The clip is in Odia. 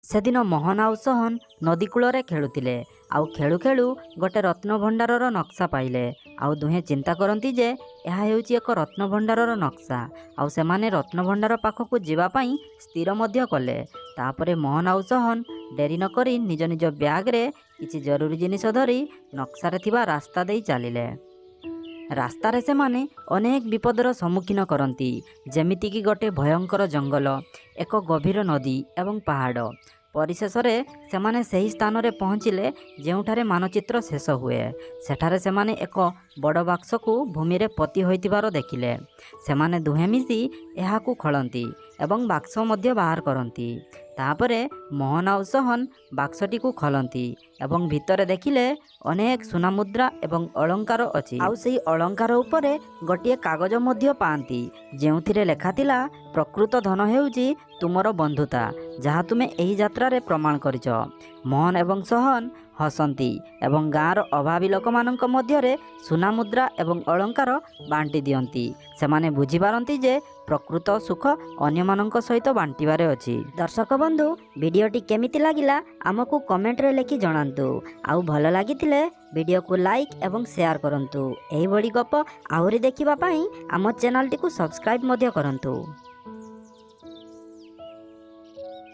ସେଦିନ ମୋହନ ଆଉ ସୋହନ ନଦୀ କୂଳରେ ଖେଳୁଥିଲେ, ଆଉ ଖେଳୁ ଖେଳୁ ଗୋଟେ ରତ୍ନଭଣ୍ଡାରର ନକ୍ସା ପାଇଲେ। ଆଉ ଦୁହେଁ ଚିନ୍ତା କରନ୍ତି ଯେ ଏହା ହେଉଛି ଏକ ରତ୍ନଭଣ୍ଡାରର ନକ୍ସା, ଆଉ ସେମାନେ ରତ୍ନଭଣ୍ଡାର ପାଖକୁ ଯିବା ପାଇଁ ସ୍ଥିର ମଧ୍ୟ କଲେ। ତାପରେ ମୋହନ ଆଉ ସୋହନ ଡେରି ନକରି ନିଜ ନିଜ ବ୍ୟାଗରେ କିଛି ଜରୁରୀ ଜିନିଷ ଧରି ନକ୍ସାରେ ଥିବା ରାସ୍ତା ଦେଇ ଚାଲିଲେ। ରାସ୍ତାରେ ସେମାନେ ଅନେକ ବିପଦର ସମ୍ମୁଖୀନ କରନ୍ତି, ଯେମିତିକି ଗୋଟେ ଭୟଙ୍କର ଜଙ୍ଗଲ, ଏକ ଗଭୀର ନଦୀ ଏବଂ ପାହାଡ଼। ପରିଶେଷରେ ସେମାନେ ସେହି ସ୍ଥାନରେ ପହଞ୍ଚିଲେ ଯେଉଁଠାରେ ମାନଚିତ୍ର ଶେଷ ହୁଏ। ସେଠାରେ ସେମାନେ ଏକ ବଡ଼ ବାକ୍ସକୁ ଭୂମିରେ ପୋତି ହୋଇଥିବାର ଦେଖିଲେ। ସେମାନେ ଦୁହେଁ ମିଶି ଏହାକୁ ଖୋଳନ୍ତି ଏବଂ ବାକ୍ସ ମଧ୍ୟ ବାହାର କରନ୍ତି। ତାପରେ ମୋହନ ଆଉ ସୋହନ ବାକ୍ସଟିକୁ ଖୋଲନ୍ତି ଏବଂ ଭିତରେ ଦେଖିଲେ ଅନେକ ସୁନା ମୁଦ୍ରା ଏବଂ ଅଳଙ୍କାର ଅଛି। ଆଉ ସେଇ ଅଳଙ୍କାର ଉପରେ ଗୋଟିଏ କାଗଜ ମଧ୍ୟ ପାଆନ୍ତି, ଯେଉଁଥିରେ ଲେଖାଥିଲା, ପ୍ରକୃତ ଧନ ହେଉଛି ତୁମର ବନ୍ଧୁତା, ଯାହା ତୁମେ ଏହି ଯାତ୍ରାରେ ପ୍ରମାଣ କରିଛ। ମୋହନ ଏବଂ ସୋହନ ହସନ୍ତି ଏବଂ ଗାଁର ଅଭାବୀ ଲୋକମାନଙ୍କ ମଧ୍ୟରେ ସୁନା ମୁଦ୍ରା ଏବଂ ଅଳଙ୍କାର ବାଣ୍ଟି ଦିଅନ୍ତି। ସେମାନେ ବୁଝିପାରନ୍ତି ଯେ ପ୍ରକୃତ ସୁଖ ଅନ୍ୟମାନଙ୍କ ସହିତ ବାଣ୍ଟିବାରେ ଅଛି। ଦର୍ଶକ ବନ୍ଧୁ, ଭିଡ଼ିଓଟି କେମିତି ଲାଗିଲା ଆମକୁ କମେଣ୍ଟରେ ଲେଖି ଜଣାନ୍ତୁ। ଆଉ ଭଲ ଲାଗିଥିଲେ ଭିଡ଼ିଓକୁ ଲାଇକ୍ ଏବଂ ସେୟାର କରନ୍ତୁ। ଏହିଭଳି ଗପ ଆହୁରି ଦେଖିବା ପାଇଁ ଆମ ଚ୍ୟାନେଲଟିକୁ ସବସ୍କ୍ରାଇବ୍ ମଧ୍ୟ କରନ୍ତୁ।